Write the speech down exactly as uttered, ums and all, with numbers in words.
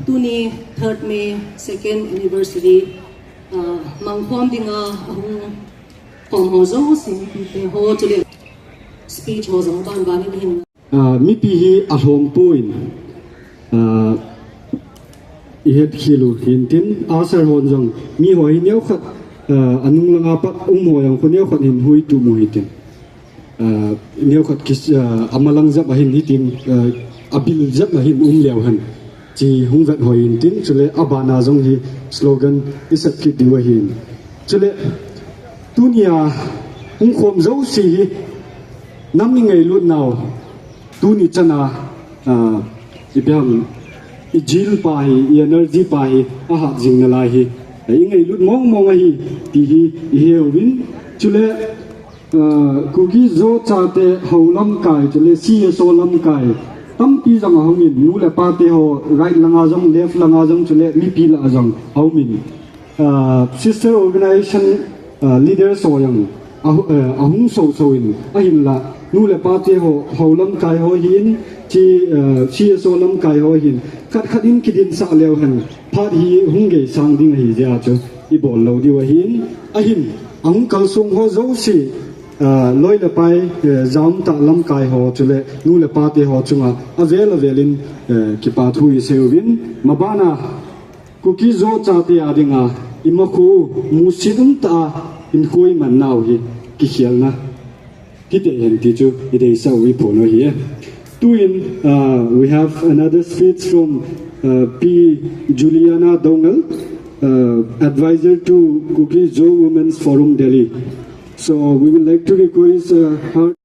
Tuni third May second anniversary, uh, mangkhom dinga ahung khom ho jouse, mipite ho chule speech ho jong banban in hin. Ah, mipi hi alhom poi, ah, ihet khel u hintin, asar hon jong mi ho hi neokhat, ah, anung langa pat um ho jong khu neokhat hin huitum u hitin. Ah, neokhat kis, ah, amalang jep ahin hitin, ah, abil jep ahin um leu hen. Chi hung vet hoi intin, chule abana jong hi slogan isat kit diu ahin. Chule tunia hung khom jouse hi nam ingailut nau, tuni chana, ah, ipi ham, ijil pa hi, i energy pa hi ahat jing nalai hi, ingailut mong mong ahi ti hi ihe uvin. Chule Uh, Kuki Zo chate ho lamkai chule C S O lamkai tampi jong ahungin, nu le pate ho right langa jong, left langa jong, chule mipi lah a jong aumin. Uh, sister organization, uh, leaders ho jong ahu-, uh, ahung soso in, ahinla nu le pate ho, ho lamkai ho hin, chi, uh, C S O lamkai ho hin, khat khat in kidinsah leu hen, phat hi hung geisang ding ahi jeh a chu ibol lou diu ahin, ahin, ahung kalsong ho jouse, ah, loi le pai, eh, jaum tah lamkai ho chule nu le pate ho chunga avel avel in, eh, kipa thu isei uvin, mabana Kuki Zo chate a dinga imakho u musit umtah a inkho iman nau hi kikhelna hite hen ti chu ideisah u iphon u ahi. Tuin, uh, we have another speech from, uh, Pi Juliana Doungel, uh, advisor to Kuki Zo Women's Forum Delhi. So we would like to request, uh, her.